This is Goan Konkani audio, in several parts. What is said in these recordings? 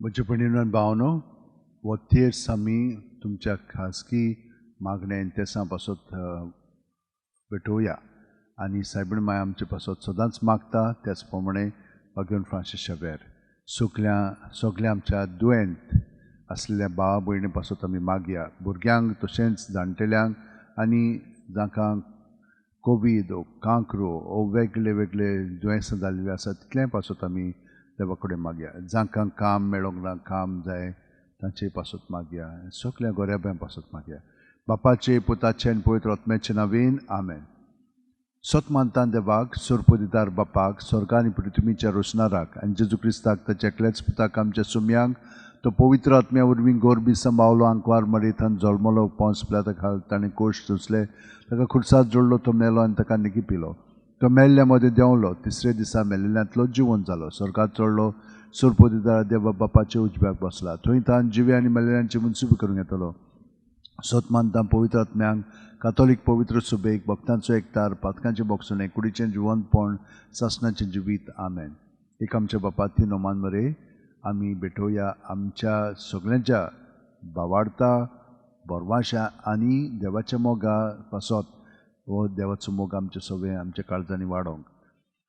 म्हजे भयणीनो आनी भावनो, हो तेर्स आमी तुमच्या खाजगी मागण्या इंतेसां पासत भेटोवया आनी सायबीण माय आमचे पासत सदांच मागता त्याच प्रमाणे भाग्यवन फ्रांसीस शावेर सगल्या सगल्या आमच्या दुयेंत आसलेल्या भावा भयणी पासत आमी मागया, भुरग्यांक तशेंच जाणटेल्यांक आनी जांकां कोवीड ओ कांक्रो ओ वेगळे वेगळे दुयेंसां जाल्लीं आसा तितलें पासत आमी देवा कडेन मागया. जांकां काम मेळोंक ना, काम जाय तांचे पासत मागया. सगल्या गोऱ्याब्यां पासत मागया. बापाचे, पुताचे आनी पवित्र आत्म्याचे नांवान आमेन. सत मानता देवाक, सोरपदिदार बापाक, स्वर्गा आनी पृथ्वीच्या रोसणाराक आनी जेजू क्रिस्ताक ताच्या एकल्याच पुताक आमच्या सुम्यांक, तो पवित्र आत्म्या वरवीं गोरबी सांबावलो, आंकवार मरेथान जल्मलो, पोंस पिलाता खाल ताणें कोश सोंसले, ताका खुर्सात जोडलो, तो मेलो आनी ताका निकी पिलो, तो मेल्ल्या मदें देंवलो, तिसरे दिसा मेल्ल्यांतलो जिवन जालो, स्वर्गात चडलो, सोरपदिदार देवा बापाच्या उजव्याक बसला, थंय तान जिवे आनी मेल्ल्यांची मुनसुबी करूंक येतलो. सत मानता पवित्र आत्म्यांक, कातोलीक पवित्र सुबेक, भक्तांचो एकतार, पातकांचें बोगसणें, कुडीचें जिवनपण, सासणाचें जिवीत. आमेन. एक आमच्या बापा ती नोमान मरे आमी भेटोवया आमच्या सगल्यांच्या भावार्ता, बोरवाशा आनी देवाच्या मोगा पासत. हो देवाचो मोग आमचे सगळे आमच्या काळजांनी वाडोवंक.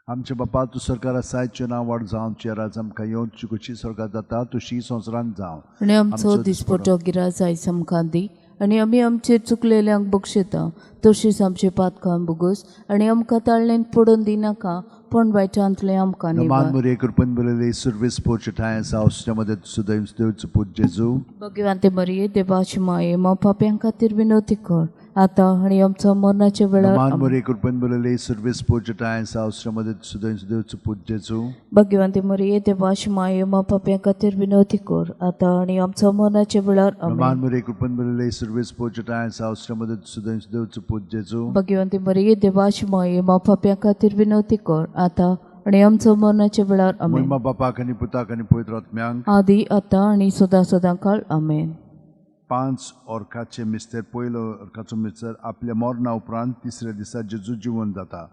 आमच्या बापा, तूं सरकार आसाय, तुजें नांव वाड जावं, तुजें राज आमकां येवन, तुजी कशी स्वर्गात जाता तशी संवसारांत जावं. आनी आमचो दिसपटो गिराज आयज आमकां दी आनी आमी आमचेर चुकलेल्यांक बक्षयता तशीच आमचे पातकां भोगोस आनी आमकां ताळणेंत पडून दिनाका, पूण वायटांतलें आमकां नमान निवार. मरे कृपन बरयले सुर्वेस पोर्च ठांय आसा मध्ये सुदैव देवचो पूत जेजू. भगवंते मरिये, देवाची माये, मा पाप्यां खातीर विनवती कर आतां आनी आमचो मरणाच्या वेळार. नमान आमेन. मरे कृपन बरयले सुर्वेस पोर्च ठांय आसा मध्ये सुदैव देवचो पूत जेजू. भगवंते मरिये, देवाची माये, मा पाप्यां खातीर विनवती कर आतां आनी आमचो मरणाच्या वेळार. नमान आमेन. मरे कृपन बरयले सुर्वेस पोर्च ठांय आसा मध्ये सुदैव देवचो पूत जेजू. भगवंती मरिये, देवाची माये, मा पाप्यां खातीर विनवती कर आतां आनी आमचो मरणाच्या वेळार. आमेन. महिमा बापाक आनी पुताक आनी पवित्र आत्म्यांक, आदी आतां आनी सदां सदां काळ. आमेन. 5 ऑर्काचे मिस्तेर. पयलो ऑर्काचो मिस्तेर, आपल्या मरणा उपरांत तिसऱ्या दिसा जेजू जिवन जाता.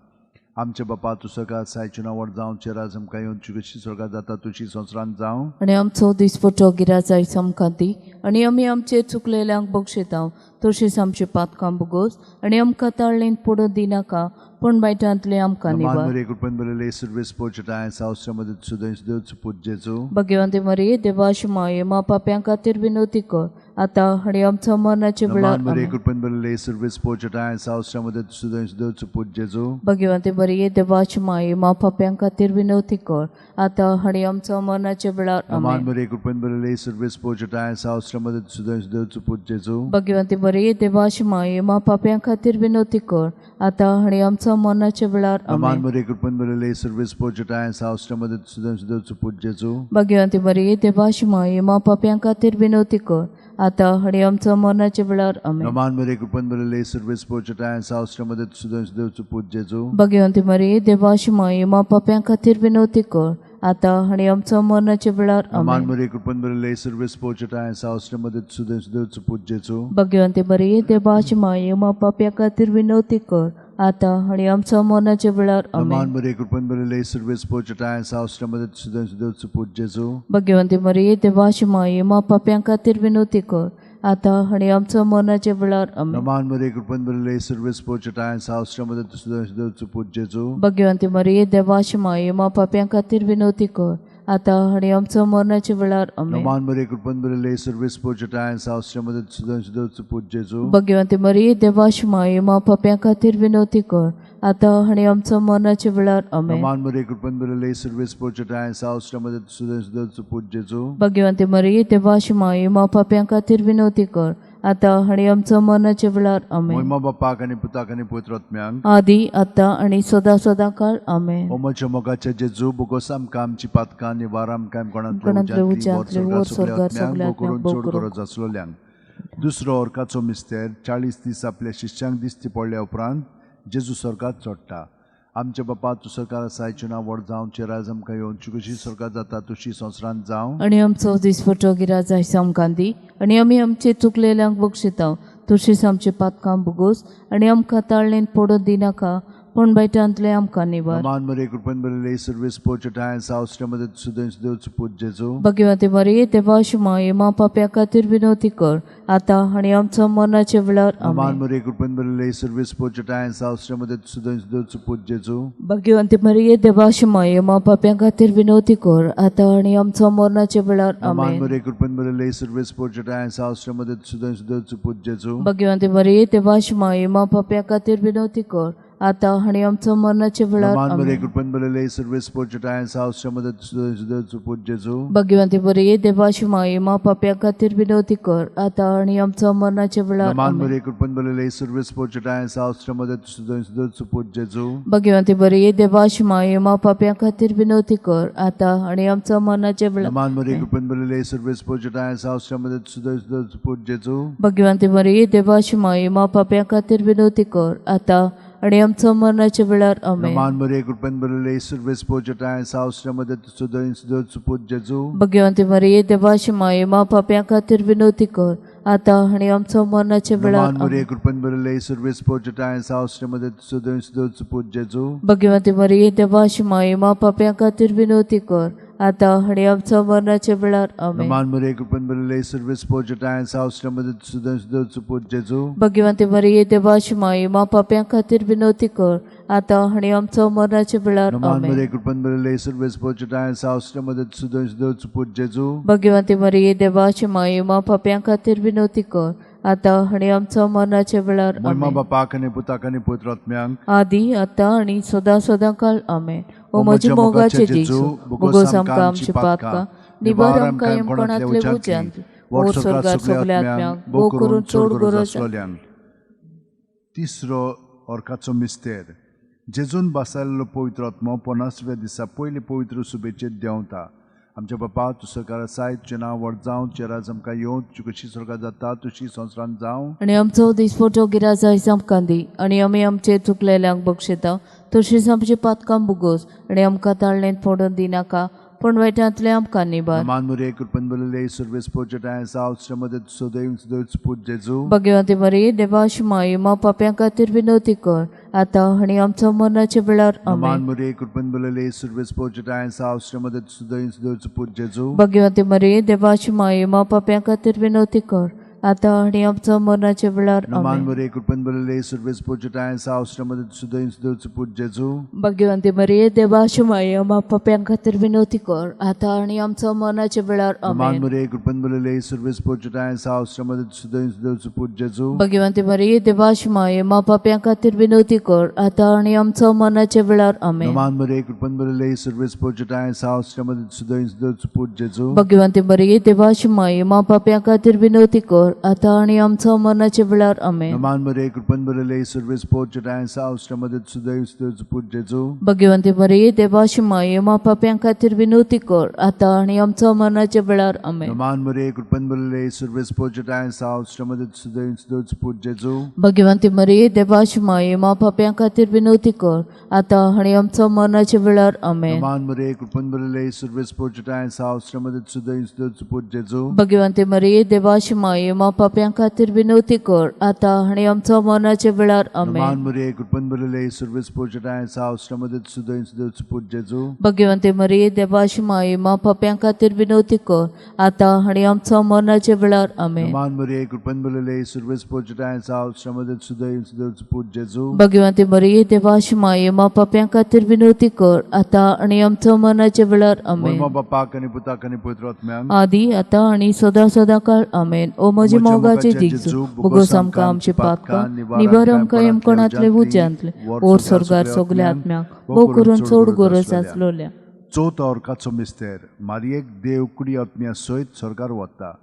आमचे बापा, तूं स्वर्गात आसाय, तुजें नांव व्हड जावं, तुजें राज आमकां येवन, तुजी कशी स्वर्गात जाता तशी संवसारांत जावं. आनी आमचो दिसपटो गिराज आयज आमकां दी आनी आमी आमचे चुकलेल्यांक बक्षयता तशीच आमचे पातकां भोगोस आनी आमकां ताळणेंत पडून दिनाका, पूण वायटांतलें आमकां नमान निवार. मरे कृपेन बरयले सुर्वेस पोर्च ठांय आसा मध्ये सुदैव देवचो पूत जेजू. भगवंती मरिये, देवाची माये, मा पाप्यां खातीर विनवती कर आतां आनी आमचो मरणाच्या वेळार. नमान मरे आमेन. कृपेन बरयले सुर्वेस पोर्च ठांय आसा मध्ये सुदैव देवचो पूत जेजू. भगवंती मरिये, देवाची माये, मा पाप्यां खातीर विनवती कर आतां आनी आमचो मरणाच्या वेळार. नमान आमेन. मरे कृपेन बरयले सुर्वेस पोर्च ठांय आसा मध्ये सुदैव देवचो पूत जेजू. भगवंती मरिये, देवाची माये, मा पाप्यां खातीर विनवती कर आतां आनी आमचो मरणाच्या वेळार. नमान आमेन. मरे कृपेन बरयले सुर्वेस पोर्च ठांय आसा मध्ये सुदैव देवचो पूत जेजू. भगवंती मरिये, देवाची माये, मा पाप्यां खातीर विनवती कर आतां आनी आमचो मरणाच्या वेळार. आमेन. नमान मरे कृपेन बरयले सुर्वेस पोर्च ठांय आसा मध्ये सुदैव देवचो पूत जेजू. भगवंती मरिये, देवाची माये, मा पाप्यां खातीर विनवती कर आतां आनी आमचो मरणाच्या वेळार. नमान आमेन. मरे कृपेन बरयले सुर्वेस पोर्च ठांय आसा मध्ये सुदैव देवचो पूत जेजू. भगवंती मरिये, देवाची माये, मा पाप्यां खातीर विनवती कर आतां आनी आमचो मरणाच्या वेळार. नमान आमेन. मरे कृपेन बरयले सुर्वेस पोर्च ठांय आसा मध्ये सुदैव देवचो पूत जेजू. भगवंती मरिये, देवाची माये, मा पाप्यां खातीर विनवती कर आतां आनी आमचो मरणाच्या वेळार. आमेन. नमान मरे कृपेन बरयले सुर्वेस पोर्च ठांय आसा मध्ये सुदैव देवचो पूत जेजू. भगवंती मरिये, देवाची माये, मा पाप्यां खातीर विनवती कर आतां आनी आमचो मरणाच्या वेळार. आमेन. नमान मरे कृपेन बरयले सुर्वेस पोर्च ठांय आसा मध्ये सुदैव देवचो पूत जेजू. भगवंती मरिये, देवाची माये, मा पाप्यां खातीर विनवती कर आतां आनी आमचो मरणाच्या वेळार. आमेन. नमान मरे कृपेन बरयले सुर्वेस पोर्च ठांय आसा मध्ये सुदैव देवचो पूत जेजू. भगवंती मरिये, देवाची माये, मा पाप्यां खातीर विनवती कर आतां आनी आमचो मरणाच्या वेळार. आमेन. महिमा बापाक आनी पुताक आनी पवित्र आत्म्यांक, आदी आतां आनी सदां सदां काळ. आमेन. ओ म्हज्या मोगाच्या जेजू, बोगोस आमकां आमची पातकां निवार, आमकां कोणांतले कोणांतले उज्यांतली उज्यांतली वोर वोर स्वर्गार सगळ्या आत्म्यांक सगळ्या भोव करून आत्म्यांक चड भोव गरज आसलोल्यांक. दुसरो ऑर्काचो मिस्तेर, 40 दीस आपल्या शिष्यांक दिश्टी पडल्या उपरांत जेजू स्वर्गात चडटा. आमच्या बापा, तूं स्वर्गार आसाय, तुजें नांव व्हड जावं, तुजें राज आमकां येवन, तुजी कशी स्वर्गात जाता तशी संवसारांत जावं. आनी आमचो दिसपटो गिराज आयज आमकां दी आनी आमी आमचे चुकलेल्यांक बक्षयता तशीच आमचे पातकां भोगोस आनी आमकां ताळणेंत पडून दिनाका, पूण बायटांतले आमकां निवार. मान मरे कृपेन भरिल्ले सर्वेस पोचटाय सावस्ट्यामध्ये सुदैस देवचो पूत जेजू. भगवती मरिये देवाची माये मा पाप्या खातीर विनवती कर आतां आनी आमचो मरणाच्या वेळार. मान आमेन. मरे कृपेन भरिल्ले सर्वेस पोचटाय सावस्ट्यामध्ये सुदैस देवचो पूत जेजू. भगवंती मरिये देवाची माये मा पाप्या खातीर विनवती कर आतां आनी आमचो मरणाच्या वेळार. मान आमेन. मरे कृपेन भरिल्ले सर्वेस पोचटाय सावस्ट्यामध्ये सुदैस देवचो पूत जेजू. भगवंती मरिये देवाची माये मा पाप्या खातीर विनवती कर आतां आनी आमचो मरणाच्या वेळार. मान मरे आमेन. कृपेन भरिल्ले सर्वेस पोचटाय सावस्ट्यामध्ये सुदैस देवचो पूत जेजू. भगवंती मरिये देवाची माये मा पाप्या खातीर विनवती कर आतां आनी आमचो मरणाच्या वेळार. मान आमेन. मरे कृपेन भरिल्ले सर्वेस पोचटाय सावस्ट्यामध्ये सुदैस देवचो पूत जेजू. भगवंती मरिये देवाची माये मा पाप्या खातीर विनवती कर आतां आनी आमचो मरणाच्या वेळार. मान मरे कृपेन भरिल्ले सर्वेस पोचटाय सावस्ट्यामध्ये सुदैस देवचो पूत जेजू. भगवंती मरिये देवाची माये मा पाप्या खातीर विनवती कर आतां आनी आमचो मरणाच्या वेळार. आमेन. मान मरे कृपेन भरिल्ले सर्वेस पोचटाय सावस्ट्यामध्ये सुदैस देवचो पूत जेजू. भगवंती मरिये देवाची माये मा पाप्या खातीर विनवती कर आतां आनी आमचो मरणाच्या वेळार. मान मरे आमेन. कृपेन भरिल्ले सर्वेस पोचटाय सावस्ट्यामध्ये सुदैस देवचो पूत जेजू. भगवंती मरिये देवाची माये मा पाप्या खातीर विनवती कर आतां आनी आमचो मरणाच्या वेळार. आमेन. मान मरे कृपेन भरिल्ले सर्वेस पोचटाय सावस्ट्यामध्ये सुदैस देवचो पूत जेजू. भगवंती मरिये देवाची माये मा पाप्या खातीर विनवती कर आतां आनी आमचो मरणाच्या वेळार. मान आमेन. मरे कृपेन भरिल्ले सर्वेस पोचटाय सावस्ट्यामध्ये सुदैस देवचो पूत जेजू. भगवंती मरिये देवाची माये मा पाप्या खातीर विनवती कर आतां आनी आमचो मरणाच्या वेळार. महिमा आमेन. बापाक आनी पुताक आनी पवित्र आत्म्यांक. आदी आतां आनी सदां सदां काल. आमेन. ओ म्हज्या मोगाचे जेजू, बोगोस आमकां आमची पातकां निवार आमकां यमकोणांतले उज्यांत ओर स्वर्गार सगल्या आत्म्यांक भोव करून चड गरज आसलोल्यांक. तिसरो अर्काचो मिस्तेर. जेजून बसायल्लो पवित्र आत्मो 50व्या दिसा पयले पवित्र सुबेचेर देंवता. आमच्या बापा, तूं सरकार आसाय, तुजें नांव व्हड जावं, तुजें राज आमकां येवं, तुजी कशी स्वर्गात जाता तशी संवसारांत जावं. आनी आमचो दिसपटो गिराज आयज आमकां दी आनी आमी आमचे चुकलेल्यांक बक्षिता तशीच आमची पातकां बुगोस आनी आमकां ताळणेंत पडून दिनाका पूण वायटांतले आमकां निबार. मान मरे कृपेन भरिल्ले सर्वेस पोचटाय सावस्ट्यामध्ये सदैव सदैव पूत जेजू. भगवंती मरिये देवाची माये मा पाप्या खातीर विनवती कर आतां आनी आमचो मरणाच्या वेळार. मान आमेन. मरे कृपेन भरिल्ले सर्वेस पोचटाय सावस्ट्यामध्ये सदैव सदैव पूत जेजू. भगवंती मरिये देवाची माये मा पाप्या खातीर विनवती कर आतां आनी आमचो मरणाच्या वेळार. मान आमेन. मरे कृपेन भरिल्ले सर्वेस पोचटाय सावस्ट्यामध्ये सदैव सदैव पूत जेजू. भगवंती मरिये देवाची माये मा पाप्यां खातीर विनवती कर आतां आनी आमचो मरणाच्या वेळार. मान आमेन. मरे कृपेन भरिल्ले सर्वेस पोचटाय सावस्ट्यामध्ये सदैव सदैव पूत जेजू. भगवंती मरिये देवाची माये मा पाप्यां खातीर विनवती कर आतां आनी आमचो मरणाच्या वेळार. आमेन. मान मरे कृपेन भरिल्ले सर्वेस पोचटाय सावस्ट्यामध्ये सदैव सदैव पूत जेजू. भगवंती मरिये देवाची माये मा पाप्यां खातीर विनवती कर आतां आनी आमचो मरणाच्या वेळार. आमेन. मान मरे कृपेन भरिल्ले सर्वेस पोचटाय सावस्ट्यामध्ये सदैव सदैव पूत जेजू. भगवंती मरिये देवाची माये मा पाप्यां खातीर विनवती कर आतां आनी आमचो मरणाच्या वेळार. आमेन. मान मरे कृपेन भरिल्ले सर्वेस पोचटाय सावस्ट्यामध्ये सदैव सदैव पूत जेजू. भगवंती मरिये देवाची माये मा पाप्यां खातीर विनवती कर आतां आनी आमचो मरणाच्या वेळार. आमेन. मान मरे कृपेन भरिल्ले सर्वेस पोचटाय सावस्ट्यामध्ये सदैव सदैव पूत जेजू. भगवंती मरिये देवाची माये मा पाप्यां खातीर विनवती कर आतां आनी आमचो मरणाच्या वेळार. मान आमेन. मरे कृपेन भरिल्ले सर्वेस पोचटाय सावस्ट्यामध्ये सदैव सदैव पूत जेजू. भगवंती मरिये देवाची माये मा पाप्यां खातीर विनवती कर आतां आनी आमचो मरणाच्या वेळार. आमेन. मान मरे कृपेन भरिल्ले सर्वेस पोचटाय सावस्ट्यामध्ये सदैव सदैव पूत जेजू. भगवंती मरिये देवाची माये मा पाप्यां खातीर विनवती कर आतां आनी आमचो मरणाच्या वेळार. आमेन. महिमा बापाक आनी पुताक आनी पवित्र आत्म्यांक. आदी आतां आनी सदां सदां काळ. आमेन. ओ म्हजे मोगाचे जेजू, बोगोस आमकां आमची पातकां निवार आमकां यमकोणांतले उज्यांतले ओर स्वर्गार सगल्या आत्म्यांक भोव करून चड गरज आसलोल्या. चवथो अर्काचो मिस्तेर. मारयेक देव कुडी आत्म्या सयत स्वर्गार वता.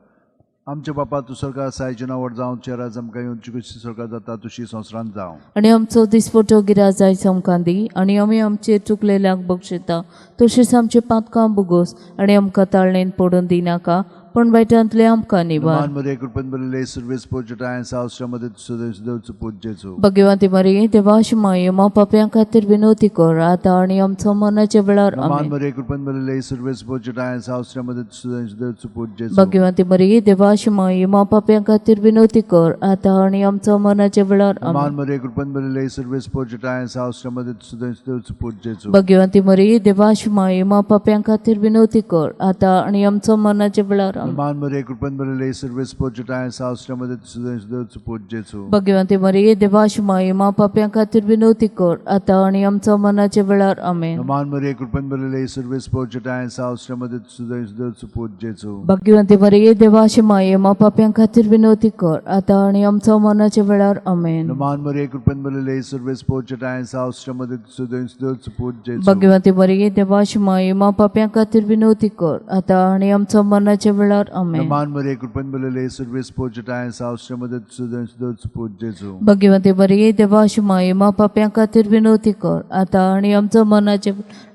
आमच्या बापा, तूं स्वर्गार आसाय, तुजें नांव व्हड जावं, तुजें राज आमकां येवं, तुजी कशी स्वर्गार जाता तशी संवसारांत जावं. आनी आमचो दिसपटो गिराज आयज आमकां दी आनी आमी आमचेर चुकलेल्यांक बक्षिता तशीच आमची पातकां बुगोस आनी आमकां ताळणेन पडून दिनाका पूण वायटांतले आमकां निवार. मान मरे कृपेन भरिल्ले सर्वेस पोर्चटाय सावस्रामध्ये तुझं पूज जेजू. भगवंती मरिये देवाशी माये मा पापयां खातीर विनवती कर आतां आनी आमचो मरणाच्या वेळार. मान आमेन. मरे कृपेन भरिल्ले सर्वेस पोर्चटाय सावस्रामध्ये तुझं पूज जेजू. भगवंती मरिये देवाशी माये मा पापयां खातीर विनवती कर आतां आनी आमचो मरणाच्या वेळार. मान आमेन. मरे कृपेन भरिल्ले सर्वेस पोर्चटाय सावस्रामध्ये तुझं पूज जेजू. भगवंती मरिये देवाशी माये मा पापयां खातीर विनवती कर आतां आनी आमचो मरणाच्या वेळार. आमेन. मान मरे कृपेन भरिल्ले सर्वेस पोर्चटाय सावस्रामध्ये तुझं पूज जेजू. भगवंती मरिये देवाशी माये मा पापयां खातीर विनवती कर आतां आनी आमचो मरणाच्या वेळार. आमेन. मान मरे कृपेन भरिल्ले सर्वेस पोर्चटाय सावस्रामध्ये तुझं पूज जेजू. भगवंती मरिये देवाशी माये मा पापयां खातीर विनवती कर आतां आनी आमचो मरणाच्या वेळार. आमेन. मान मरे कृपेन भरिल्ले सर्वेस पोर्चटाय सावस्रामध्ये तुझं पूज जेजू. भगवंती मरिये देवाशी माये मा पापयां खातीर विनवती कर आतां आनी आमचो मरणाच्या वेळार. आमेन. मान मरे कृपेन भरिल्ले सर्वेस पोर्चटाय सावस्रामध्ये तुझं पूज जेजू. भगवंती मरिये देवाशी माये मा पापयां खातीर विनवती कर आतां आनी आमचो मरणाच्या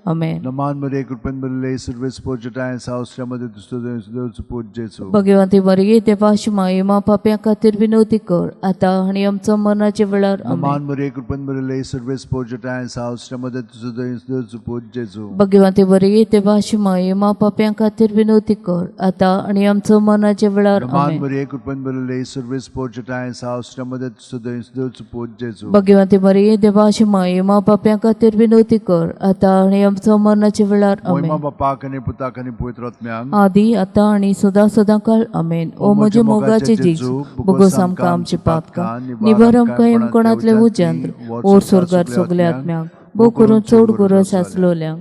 आमेन. मान मरे कृपेन भरिल्ले सर्वेस पोर्चटाय सावस्रामध्ये तुझं पूज जेजू. भगवंती मरिये देवाशी माये मा पापयां खातीर विनवती कर आतां आनी आमचो मरणाच्या वेळार. आमेन. मान मरे कृपेन भरिल्ले सर्वेस पोर्चटाय सावस्रामध्ये तुझं पूज जेजू. भगवंती मरिये देवाशी माये मा पापयां खातीर विनवती कर आतां आनी आमचो मरणाच्या वेळार. मान आमेन. मरे कृपेन भरिल्ले सर्वेस पोर्चटाय सावस्रामध्ये तुझं पूज जेजू. भगवंती मरिये देवाशी माये मा पापयां खातीर विनवती कर आतां आनी आमचो मरणाच्या वेळार. मोहिमा आमेन. बापाक आनी पुताक आनी पवित्र आत्म्याक आदी आतां आनी सदां सदां काळ. आमेन. ओ म्हज्या मोगाचे जेजू, भोगोस आमकां आमची पातकां, निवार आमकां यमकोणांतले उज्यांत, ओर स्वर्गार सगल्या आत्म्यांक, भोव करून चड गरज आसलोल्यांक.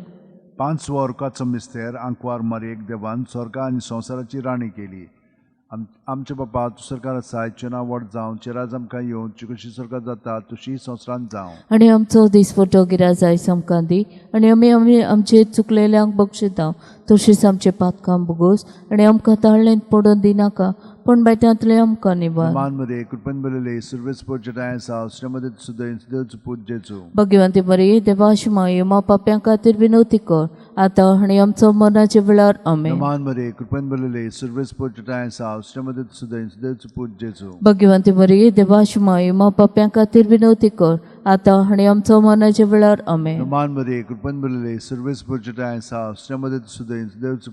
पांच वर्गाचो मिस्तेर आंकवार मारयेक देवान स्वर्गा आनी संवसाराची राणी केली. आमचे बापा, तूं सरकार आसाय, चेना व्हड जावं, चेराज आमकां येवन, कशी सरकार जाता तशी संवसारांत जावं. आनी आमचो दिसपटो गिराज आयज आमकां दी आनी आमी आमी आमचे चुकलेल्यांक बक्षिता तशीच आमचे पातकां भोगोस आनी आमकां ताळ्ळेंत पडोवन दिनाका पूण बायटांतले आमकां निवार. मान मरे कृपेन भरिल्ले सर्वेस पोर्चटाय सावस्रामध्ये तुझं पूज जेजू. भगवंती मरिये देवाशी माये मा पापयां खातीर विनवती कर आतां आनी आमचो मरणाच्या वेळार. आमेन. मान मरे कृपेन भरिल्ले सर्वेस पोर्चटाय सावस्रामध्ये तुझं पूज जेजू. भगवंती मरिये देवाशी माये मा पापयां खातीर विनवती कर आतां आनी आमचो मरणाच्या वेळार. आमेन. मान मरे कृपेन भरिल्ले सर्वेस पोर्चटाय सावस्रामध्ये तुझं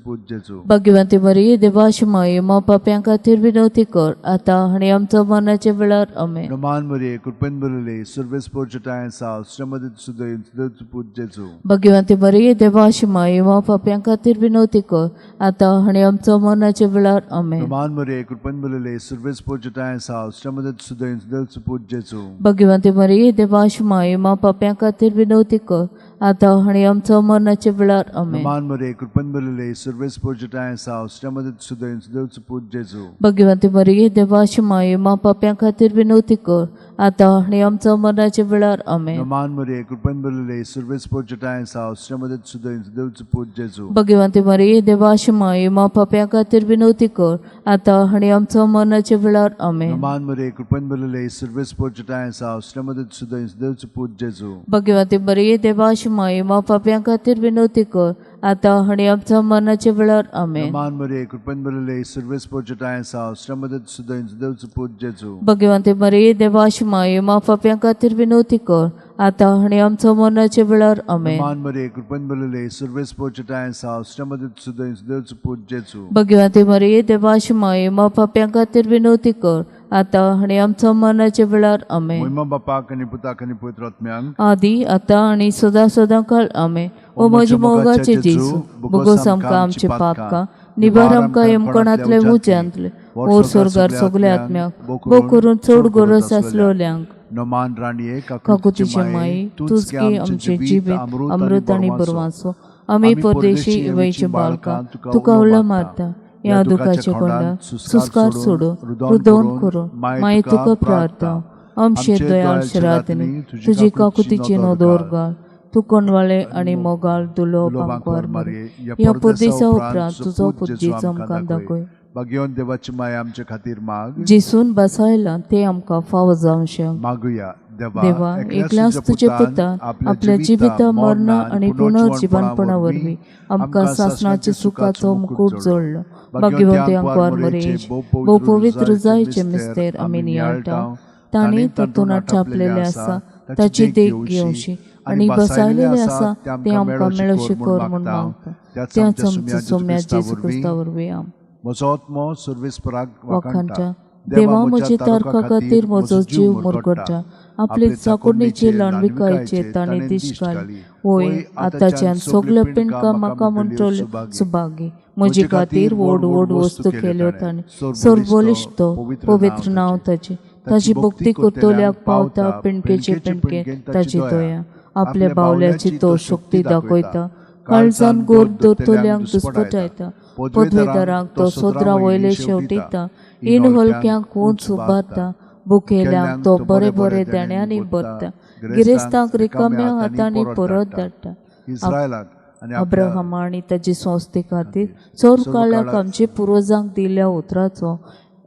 पूज जेजू. भगवंती मरिये देवाशी माये मा पापयां खातीर विनवती कर आतां आनी आमचो मरणाच्या वेळार. आमेन. मान मरे कृपेन भरिल्ले सर्वेस पोर्चटाय सावस्रामध्ये तुझं पूज जेजू. भगवंती मरिये देवाशी माये मा पापयां खातीर विनवती कर आतां आनी आमचो मरणाच्या वेळार. आमेन. मान मरे कृपेन भरिल्ले सर्वेस पोर्चटाय सावस्रामध्ये तुझं पूज जेजू. भगवंती मरिये देवाशी माये मा पापयां खातीर विनवती कर आतां आनी आमचो मरणाच्या वेळार. आमेन. मान मरे कृपेन भरिल्ले सर्वेस पोर्चटाय सावस्रामध्ये तुझं पूज जेजू. भगवंती मरिये देवाशी माये मा पापयां खातीर विनवती कर आतां आनी आमचो मरणाच्या वेळार. आमेन. मान मरे कृपेन भरिल्ले सर्वेस पोर्चटाय सावस्रामध्ये तुझं पूज जेजू. भगवंती मरिये देवाशी माये मा पापयां खातीर विनवती कर आतां आनी आमचो मरणाच्या वेळार. आमेन. मान मरे कृपेन भरिल्ले सर्वेस पोर्चटाय सावस्रामध्ये तुझं पूज जेजू. भगवंती मरिये देवाशी माये मा पापयां खातीर विनवती कर आतां आनी आमचो मरणाच्या वेळार. आमेन. मान मरे कृपेन भरिल्ले सर्वेस पोर्चटाय सावस्रामध्ये तुझं पूज जेजू. भगवंती मरिये देवाशी माये मा पापयां खातीर विनवती कर आतां आनी आमचो मरणाच्या वेळार. आमेन. मान मरे कृपेन भरिल्ले सर्वेस पोर्चटाय सावस्रामध्ये तुझं पूज जेजू. भगवंती मरिये देवाशी माये मा पापयां खातीर विनवती कर आतां आनी आमचो मरणाच्या वेळार. आमेन. मोहिमा बापाक आनी पुताक आनी पवित्र आत्म्याक आदी आतां आनी सदां सदां काळ. आमेन. ओ म्हज्या मोगाचे जेजू, भोगोस आमकां आमचे पातकां, निवार आमकां यमकणांतले उज्यांतले, ओर स्वर्गार सगल्या आत्म्याक, भोव करून चड गरज आसलोल्यांक. नमान राणये काकुतीचे माई, तूच की आमचे जिवीत अमृत आनी बरवासो, आमी परदेशी इवयची बाळकां तुका उलो मारता, ह्या दुखाच्या कोंडात सुस्कार सोडून रुदोवन करून माई तुका प्रार्थना, आमचे दयाळ शिरातनी तुजी काकुतीची नदोर घाल, तूं कोणवाळे आनी मोगाळ दुलो पांकवार मारये, ह्या परदेसा उपरांत तुजो पूत जेजू आमकां दाखय. भाग्यवंत देवाची माया आमचे खातीर माग. जेसून बसायला ते आमकां फावो जावंक. मागुया. देवा, एकल्याच तुजे पुतान आपल्या जिविता मरणा आनी पुनर्जिवनपणा वरवीं आमकां सासणाच्या सुखाचो मुकूट जोडलो. भाग्यवंती आंकवार मरेश, भोव पवित्र जायचे मिस्तेर आमी नियाळटा. तांणी तातूंत छापलेलें आसा ताची देख घेवची आनी बसायलेलें आसा तें आमकां मेळोवचें कर म्हूण मागता. त्याच आमच्या सोम्या जेजू क्रिस्ता वरवीं. आम म्हजो आत्मो सर्वेस्पराक वाखाणटा. देवा, म्हजे तारखा खातीर म्हजो जीव मुरगट्टा. आपले चाकोडणीचे ल्हानविकायचे ताणें दिश्ट घाली. वय आतांच्यान सगळ्यो पिंडकां म्हाका म्हणटल्यो सुभागी. म्हजे खातीर व्हड व्हड वस्तू केल्यो ताणें. सर्वबळिश्ट तो, पवित्र नांव ताचें. ताची भक्ती करतल्याक पावता पिंडकेचे पिंडके ताची दया. आपल्या बावल्याची तो शक्ती दाखयता. काळजान गोर दवरतल्यांक दुस्पटायता. पदवेदारांक तो सोदरा वयले शेवटिता. इन हलक्यांक उंच उबारता. बुकेल्यांक तो बरे बरे देण्यांनी भरता. गिरेस्तांक रिकाम्या हातांनी परत धाडटा. इस्रायलाक आनी अब्राहमा आनी ताची संस्थे खातीर चड काळाक आमचे पुर्वजांक दिल्ल्या उतराचो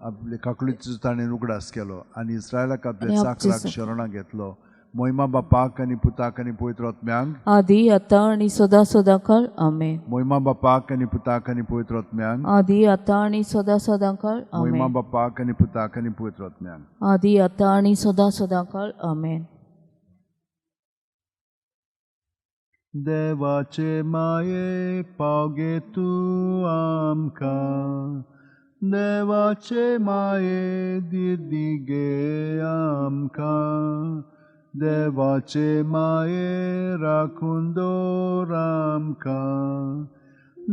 आपले काकळीचो ताणें उगडास केलो आनी इस्रायलाक आपल्या आनी आपचे चाकराक शरणां घेतलो. मोहिमा बापाक आनी पुताक आनी पवित्र आत्म्यांक आदी आतां आनी सदां सदां काळ. आमेन. मोहिमा बापाक आनी पुताक आनी पवित्र आत्म्यांक आदी आतां आनी सदां सदां काळ. मोहिमा आमेन. बापाक आनी पुताक आनी पवित्र आत्म्यांक आदी आतां आनी सदां सदां काळ. आमेन. देवाचे माये पावगे तूं आमकां, देवाचे माये दिदी गे आमकां, देवाचे माये राखून दवर आमकां,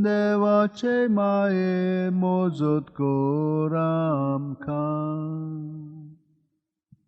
देवाचे माये मोजत कर आमकां.